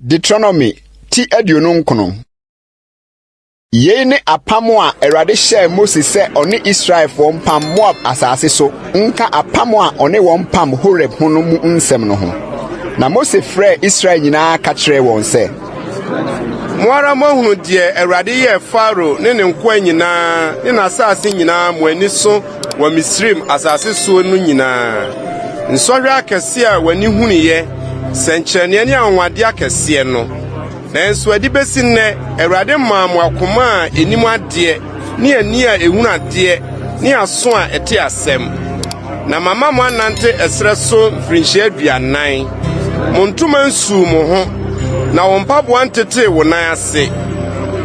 Deuteronomy ti 29. Yei ne apam a Awurade hyɛɛ Mose sɛ ɔne Israelfoɔ mpam Moab asase so nka apam a ɔne wɔn pam Horeb ho no mu nsɛm no ho. Na Mose frɛɛ Israel nyinaa ka kyerɛɛ wɔn sɛ. Mo ara moahunu deɛ Awurade yɛɛ Farao ne ne nkoa nyinaa ne n'asase nyinaa mo ani so wɔ Misraim asase soɔ no nyinaa, nsɔhwɛ akɛseɛ a w'ani hunuiɛ, sɛnkyerɛnneɛ ne anwanwadeɛ akɛseɛ no. Nanso ɛde bɛsi nnɛ, Awurade mmaa mo akoma a ɛnim adeɛ ne ani a ɛhunu adeɛ ne aso a ɛte asɛm. Na mama mo anante ɛserɛ so mfirinhyia 40. Mo ntoma nsuu mo ho, na wo mpaboa ntetee wo nan ase.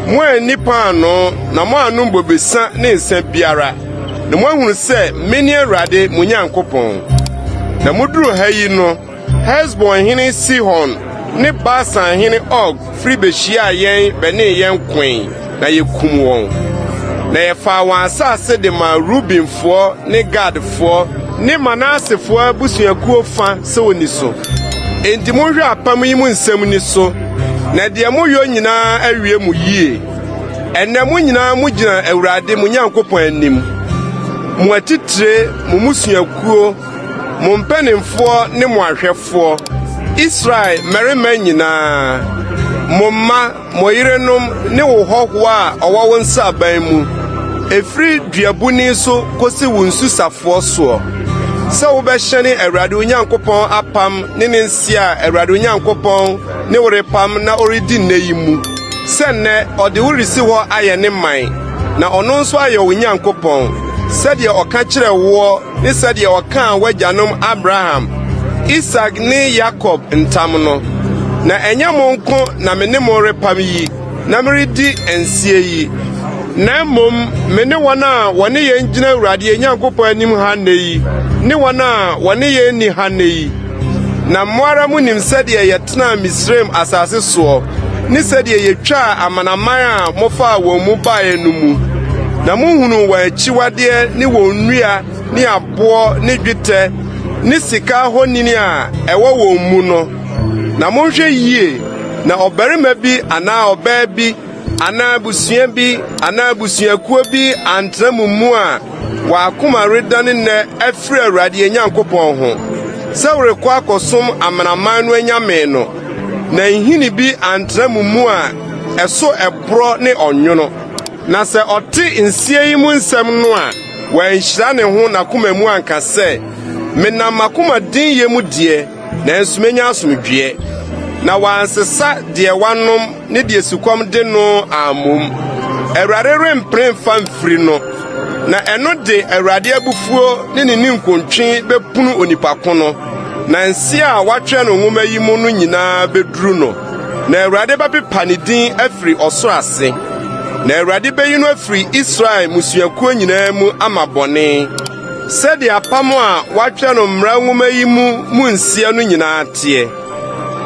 Moanni paanoo na moannom bobesa ne nsã biara, na moahunu sɛ mene Awurade mo Nyankopɔn. Na muduruu ha yi no, Hesbon hene Sihon ne Basan hene Og firi behyiaa yɛn bɛnee yɛn koe, na yekum wɔn. Na yɛfaa wɔn asase de maa Rubenfoɔ ne Gadfoɔ ne Manasefoɔ abusuakuo fa sɛ wonni so. Enti monhwɛ apam yi mu nsɛm nni so, na deɛ moyɔ nyinaa awie mo yie. Ɛnnɛ mo nyinaa mugyina Awurade mo Nyankopɔn anim, mo atitire, mo mmusuakuo, mo mpanimfoɔ ne mo ahwɛfoɔ, Israel mmarima nyinaa, mo mma, mo yerenom ne wo hɔhoɔ a ɔwɔ wo nsraban mu, ɛfiri duabuni so kɔsi wo nsusafoɔ soɔ, sɛ wobɛhyɛne Awurade wo Nyankopɔn apam ne ne nseɛ a Awurade wo Nyankopɔn ne wo repam na ɔredi nnɛ yi mu, sɛ nnɛ ɔde wo resi hɔ ayɛ ne man, na ɔno nso ayɛ wo Nyankopɔn, sɛdeɛ ɔka kyerɛɛ woɔ ne sɛdeɛ ɔkaa w'agyanom Abraham, Isak ne Yakob ntam no. Na ɛnyɛ mo nko na me ne mo repam yi na meredi nseɛ yi, na mmom me ne wɔn a wɔne yɛn gyina Awurade yɛn Nyankopɔn anim ha nnɛ yi ne wɔn a wɔne yɛn nni ha nnɛ yi. Na mo ara munim sɛdeɛ yɛtenaa Misraim asase soɔ ne sɛdeɛ yɛtwaa amanaman a mofaa wɔn mu baeɛ no mu, na mohunuu wɔn akyiwadeɛ ne wɔn nnua ne aboɔ ne dwetɛ ne sika ahoni a ɛwɔ wɔn mu no. Na monhwɛ yie na ɔbarima bi anaa ɔbaa bi anaa abusua bi anaa abusuakuo bi antena mo mu a wɔn akoma redane nnɛ afiri Awurade yɛn Nyankopɔn ho, sɛ worekɔ akɔsom amanaman no anyame no, na nhini bi antena mo mu a ɛso ɛborɔ ne ɔnwono. Na sɛ ɔte nseɛ yi mu nsɛm no a, wanhyira ne ho n'akoma mu anka sɛ, Menam m'akoma denyɛ mu deɛ, nanso menya asomdwoeɛ. Na wansesa deɛ wanom ne deɛ sukɔm de no ammom. Awurade rempene mfa mfiri no, na ɛno de Awurade abufuo ne ne ninkuntwe bɛpunu onipa ko no, na nse a wɔatwerɛ no nwoma yi mu no nyinaa bɛduru no, na Awurade bɛpepa ne din afiri ɔsoro ase. Na Awurade bɛyi no afiri Israel mmusuakuo nyinaa mu ama bɔne, sɛdeɛ apam a wɔatwerɛ no mmara nwoma yi mu mu nseɛ no nyinaa teɛ.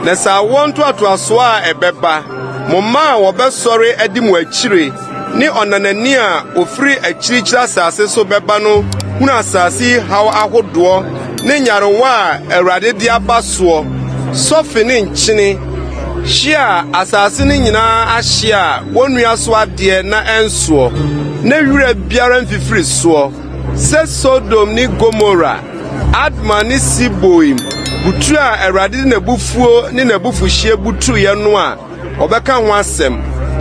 Na sɛ awoɔ ntoatoasoɔ a ɛbɛba, mo mma a wɔbɛsɔre adi mo akyire ne ɔnanani a ɔfiri akyirikyiri asase so bɛba no hunu asase yi haw ahodoɔ ne nyarewa a Awurade de aba soɔ, sɔfe ne nkyene, hye a asase no nyinaa ahye a wɔnnua so adeɛ na ɛnsoɔ, na wira biara mfifiri soɔ, sɛ Sodom ne Gomora, Adma ne Seboim butu a Awurade de n'abufuo ne n'abufuhyeɛ butuiɛ no a, wɔbɛka ho asɛm,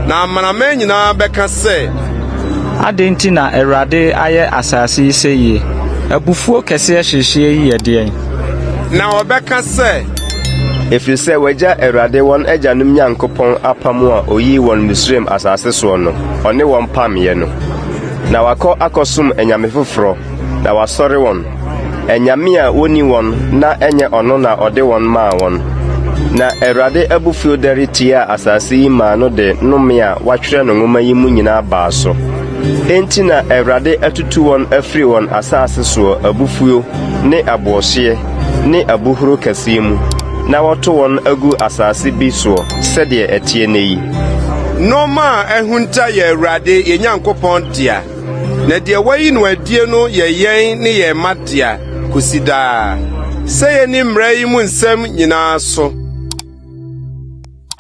na amanaman nyinaa bɛka sɛ. Adɛn nti na Awurade ayɛ asase yi seyie? Abufuo kɛseɛ hyehyeɛ yi yɛ deɛn? Na wɔbɛka sɛ. Ɛfiri sɛ wɔagya Awurade wɔn agyanom Nyankopɔn apam a ɔyii wɔn Misraim asase soɔ no, ɔne wɔn pameeɛ no, na wɔakɔ akɔsom anyame foforɔ, na wɔasɔre wɔn, anyame a wonni wɔn na ɛnyɛ ɔno na ɔde wɔn maa wɔn. Na Awurade abufuo dɛre tiaa asase yi maa no de nnome a wɔatwerɛ no nwoma yi mu nyinaa baa so. Enti na Awurade atutu wɔn afiri wɔn asase soɔ abufuo ne aboɔhyeɛ ne abohuro kɛseɛ mu, na wɔto wɔn agu asase bi soɔ sɛdeɛ ɛteɛ nnɛ yi. Nnoɔma a ahunta yɛ Awurade yɛn Nyankopɔn dea. Na deɛ wɔayi no adie no yɛ yɛn ne yɛn mma dea kosi daa, sɛ yenni mmara yi mu nsɛm nyinaa so.